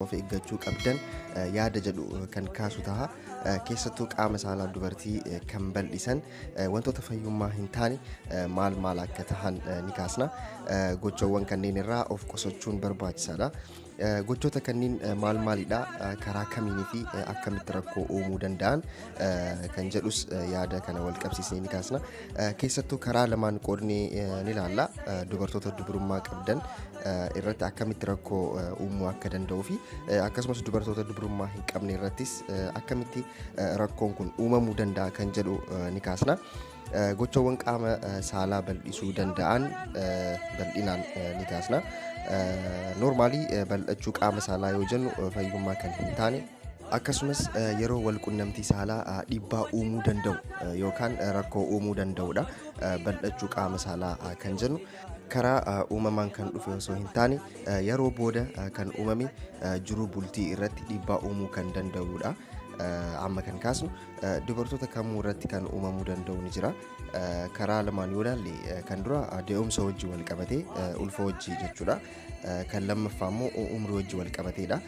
Of eeggachuu qabdan yaada jedhu kan kaasu ta'a. Keessattuu qaama saalaa dubartii kan bal'isan wantoota fayyummaa hin taane maal maal akka tahan ni kaasna. Gochawwan kanneen irraa of qusachuun barbaachisaadha. Gochoota kanneen maal maalidha, karaa kamiinii fi akkamitti rakkoo uumuu danda'an kan jedhus yaada kana wal qabsiisnee ni kaasna. Keessattuu karaa lamaan qoodnee ni ilaalla. Dubartoota dubrummaa qabdan irratti akkamitti rakkoo uumuu akka danda'uu fi akkasumas dubartoota dubrummaa hin qabne irrattis akkamitti rakkoon kun uumamuu danda'a kan jedhu ni kaasna. Gochawwan qaama saalaa bal'isuu danda'an bal'inaan ni kaasna. Normally bal'achuu qaama saalaa yoo jennu fayyummaa kan hin taane, akkasumas yeroo wal qunnamtii saalaa dhiibbaa uumuu danda'u yookaan rakkoo uumuu danda'udha. Bal'achuu qaama saalaa kan jennu karaa uumamaan kan dhufe osoo hin taane, yeroo booda kan uumame, jiruu bultii irratti dhiibbaa uumuu kan danda'udha. Amma kan kaasnu dubartoota kamuu irratti kan uumamuu danda'u ni jira. Karaa lamaan yoo ilaalle, kan dura de'umsa wajjin wal qabatee, ulfa wajjin jechuudha. Kan lammaffaa immoo umrii wajjin wal qabateedha.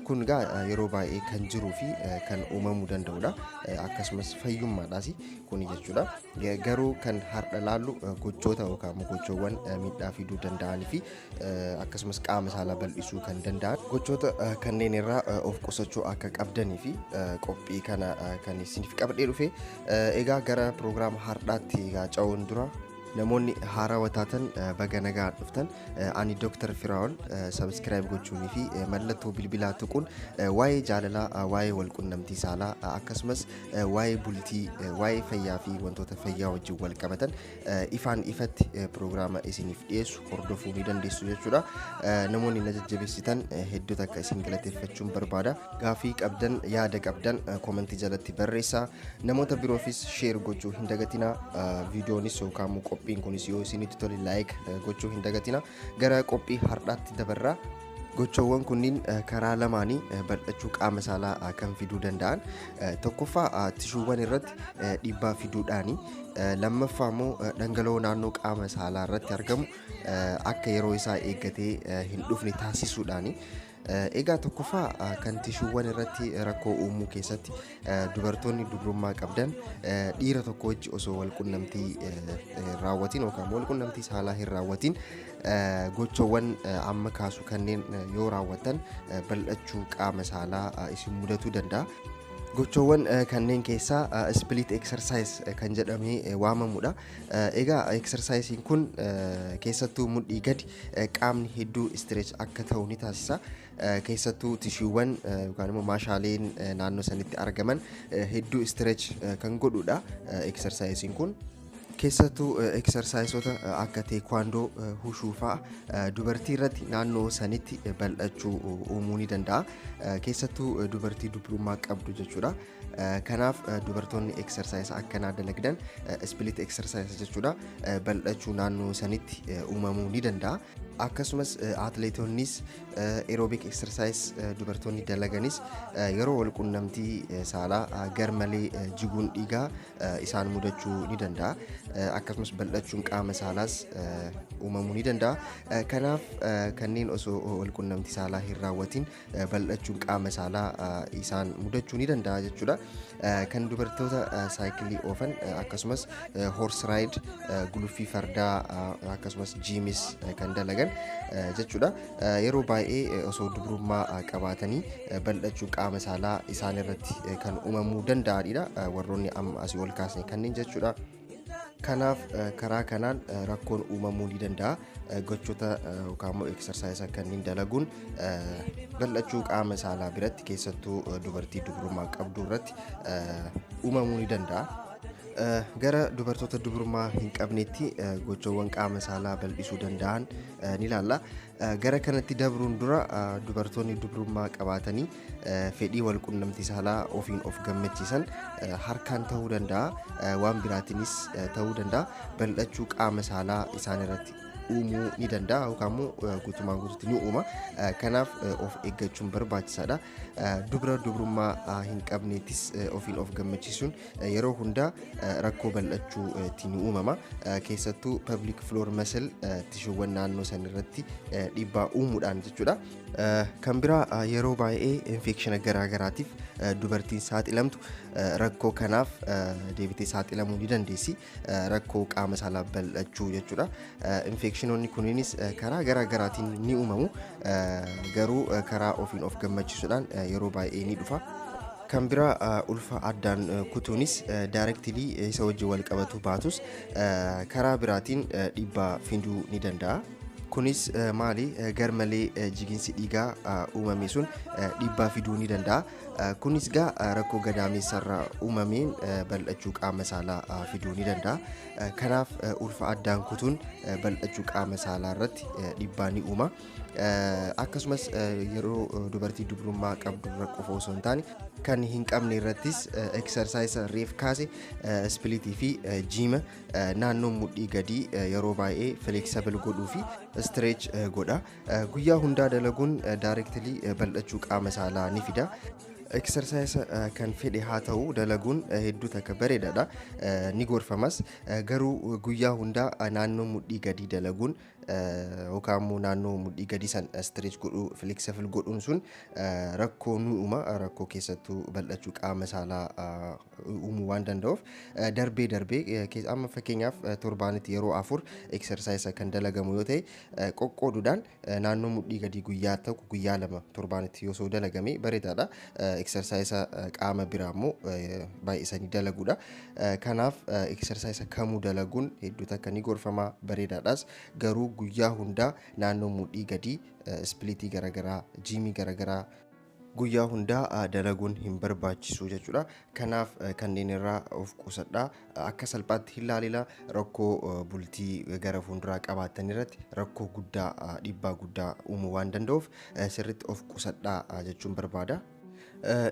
Kun egaa yeroo baay'ee kan jiruu fi kan uumamuu danda'udha. Akkasumas fayyummaadhaas kuni jechuudha. Garuu kan har'a laallu gochoota yookaan gochoowwan miidhaa fiduu danda'anii fi akkasumas qaama saalaa bal'isuu kan danda'an, gochoota kanneen irraa of qusachuu akka qabdanii fi qophii kana kan isiniif qabadhee dhufe. Egaa gara piroogiraama har'aatti egaa ce'uun dura, namoonni haarawaa taatan baga nagaa dhuftan. Ani Dr. Firaa'ol. Subscribe gochuunii fi mallattoo bilbilaa tuquun waa'ee jaalalaa, waa'ee walqunnamtii saalaa, akkasumas waa'ee bultii, waa'ee fayyaa fi wantoota fayyaa wajjin wal qabatan ifaan ifatti piroogiraama isiniif dhiyeessu hordofuu ni dandeessu jechuudha. Namoonni na jajjabeessitan hedduutu akka isin galateeffachuun barbaada. Gaafii qabdan, yaada qabdan koomentii jalatti barreessaa. Namoota biroofis share gochuu hin dagatinaa. Viidiyoonis yookaan immoo qophiin kunis yoo isinitti tole like gochuu hin dagatinaa. Gara qophii har'aatti dabarraa. Gochoowwan kunniin karaa lamaanii bal'achuu qaama saalaa kan fiduu danda'an. Tokkoffaa, tishuuwwan irratti dhiibbaa fiduudhaani. Lammaffaa immoo dhangala'oo naannoo qaama saalaa irratti argamu akka yeroo isaa eeggatee hin dhufne taasisuudhaani. Egaa tokkoffaa, kan tishuuwwan irratti rakkoo uumuu keessatti, dubartoonni dubrummaa qabdan dhiira tokko wajji osoo wal qunnamtii raawwatiin yookaan wal qunnamtii saalaa hin raawwatiin gochoowwan amma kaasu kanneen yoo raawwatan bal'achuu qaama saalaa isin mudatuu danda'a. Gochoowwan kanneen keessaa split exercise kan jedhamee waamamudha. Egaa exercise kun keessattuu mudhii gadi qaamni hedduu stretch akka ta'u ni taasisa. Keessattuu tishuuwwan yookaan immoo maashaaleen naannoo sanitti argaman hedduu stretch kan godhudha exercise kun. Keessattuu exerciseota akka teekwaandoo, hushuu fa'a dubartii irratti naannoo sanitti bal'achuu uumuu ni danda'a. Keessattuu dubartii dubrummaa qabdu jechuudha. Kanaaf dubartoonni exercise akkanaa dalagdan, split exercise jechuudha, bal'achuu naannoo sanitti uumamuu ni danda'a. Akkasumas atleetonnis aerobic exercise dubartoonni dalaganis yeroo wal qunnamtii saalaa gar malee jiguun dhiigaa isaan mudachuu ni danda'a. Akkasumas bal'achuun qaama saalaas uumamuu ni danda'a. Kanaaf kanneen osoo wal qunnamtii saalaa hin raawwatin bal'achuun qaama saalaa isaan mudachuu ni danda'a jechuudha. Kan dubartoota saayikilii oofan, akkasumas horse ride, guluffii fardaa, akkasumas gymis kan dalagan jechuudha. Yeroo baay'ee osoo dubrummaa qabaatanii bal'achuun qaama saalaa isaan irratti kan uumamuu danda'anidha. Warroonni amma asii ol kaasne kanneen jechuudha. Kanaaf karaa kanaan rakkoon uumamuu ni danda'a. Gochoota yookaan immoo exercise kanneen dalaguun bal'achuu qaama saalaa biratti, keessattuu dubartii dubrummaa qabdu irratti uumamuu ni danda'a. Gara dubartoota dubrummaa hin qabnetti gochoowwan qaama saalaa bal'isuu danda'an ni ilaalla. Gara kanatti dabruun dura, dubartoonni dubrummaa qabaatanii fedhii wal qunnamtii saalaa ofiin of gammachiisan, harkaan ta'uu danda'a, waan biraatiinis ta'uu danda'a, bal'achuu qaama saalaa isaan irratti uumuu ni danda'a yookaan immoo guutumaan guutuutti ni uuma. Kanaaf of eeggachuun barbaachisaadha. Dubra dubrummaa hin qabneettis ofiin of gammachiisuun yeroo hundaa rakkoo bal'achuu ni uumama. Keessattuu pelvic floor muscle tishuuwwan naannoo san irratti dhiibbaa uumuudhaan jechuudha. Kan biraa, yeroo baay'ee infekshina garaagaraatiif dubartiin saaxilamtu rakkoo kanaaf deebitee saaxilamuu ni dandeessi. Rakkoo qaama saalaa bal'achuu jechuudha. Infekshinoonni kunniinis karaa garaagaraatiin ni uumamu. Garuu karaa ofiin of gammachiisuudhaan yeroo baay'ee ni dhufa. Kan biraa, ulfa addaan kutuunis directly isa wajjin wal qabatu baatus karaa biraatiin dhiibbaa fiduu ni danda'a. Kunis maali, garmalee jiginsi dhiigaa uumame sun dhiibbaa fiduu ni danda'a. Kunis gaa rakkoo gadaameessarraa uumameen bal'achuu qaama saalaa fiduu ni danda'a. Kanaaf ulfa addaan kutuun bal'achuu qaama saalaa irratti dhiibbaa ni uuma. Akkasumas yeroo dubartii dubrummaa qabdu irra qofa osoo hin taane kan hin qabne irrattis exercise reef kaase, splitii fi gym, naannoo mudhii gadii yeroo baay'ee flexible godhuu fi stretch godha. Guyyaa hundaa dalaguun directly bal'achuu qaama saalaa ni fida. Exercise kan fedhe haa ta'u dalaguun hedduu takka bareedaadha. Ni gorfamas. Garuu guyyaa hundaa naannoo mudhii gadii dalaguun yookaan immoo naannoo mudhii gadii san stretch godhuu, flexible godhuun sun rakkoo ni uuma. Rakkoo keessattuu bal'achuu qaama saalaa uumuu waan danda'uuf darbee darbee, amma fakkeenyaaf torbaanitti yeroo 4 exercise kan dalagamu yoo ta'e, qoqqooduudhaan naannoo mudhii gadii guyyaa 1, guyyaa 2 torbaanitti yoo dalagame bareedaadha. Exercise qaama biraa immoo baay'isanii dalaguudha. Kanaaf exercise kamuu dalaguun hedduu takka ni gorfama, bareedaadhaas. Garuu guyyaa hundaa naannoo mudhii gadii splitii garaagaraa, gymii garaagaraa guyyaa hundaa dalaguun hin barbaachisu jechuudha. Kanaaf kanneen irraa of qusadhaa. Akka salphaatti hin laalina, rakkoo bultii gara fuulduraa qabaatan irratti rakkoo guddaa, dhiibbaa guddaa uumuu waan danda'uuf sirriitti of qusadhaa jechuun barbaada.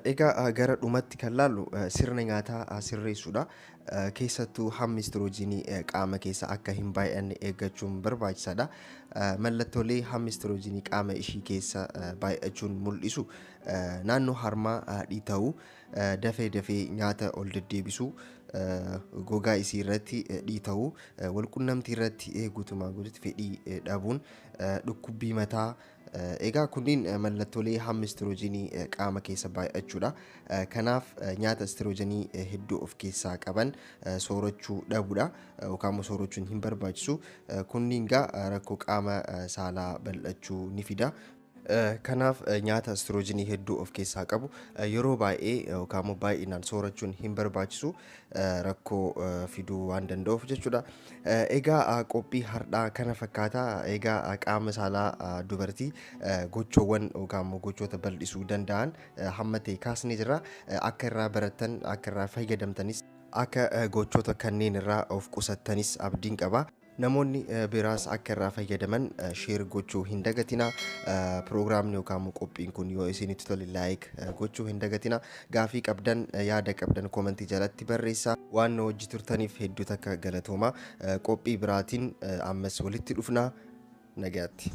Egaa gara dhumatti kan laallu sirna nyaataa sirreessuudha. Keessattuu hammi istiroojiinii qaama keessa akka hin baay'anne eeggachuun barbaachisaadha. Mallattoolee hammi istiroojiinii qaama ishii keessa baay'achuun mul'isu naannoo harmaa dhiita'uu, dafee dafee nyaata ol deddeebisuu, gogaa isii irratti dhiita'uu, walqunnamtii irratti guutumaa guututti fedhii dhabuun, dhukkubbii mataa. Egaa kunniin mallattoolee hammi istiroojiinii qaama keessa baay'achuudha. Kanaaf nyaata istiroojiinii hedduu of keessaa qaban soorachuu dhabuudha yookaan immoo soorachuun hin barbaachisu. Kunniin gaa rakkoo qaama saalaa bal'achuu ni fida. Kanaaf nyaata istiroojiinii hedduu of keessaa qabu yeroo baay'ee yookaan immoo baay'inaan soorachuun hin barbaachisu, rakkoo fiduu waan danda'uuf jechuudha. Egaa qophii har'aa kana fakkaata. Egaa qaama saalaa dubartii gochoowwan yookaan immoo gochoota bal'isuu danda'an hamma ta'e kaasnee jirra. Akka irraa barattan, akka irraa fayyadamtanis, akka gochoota kanneen irraa of qusattanis abdiin qaba. Namoonni biraas akka irraa fayyadaman share gochuu hin dagatina. Piroogiraamni yookaan immoo qophiin kun yoo isinitti tole like gochuu hin dagatina. Gaafii qabdan, yaada qabdan commentii jalatti barreessaa. Waan nu wajji turtaniif hedduu takka galatooma. Qophii biraatiin ammas walitti dhufna. Nagaatti.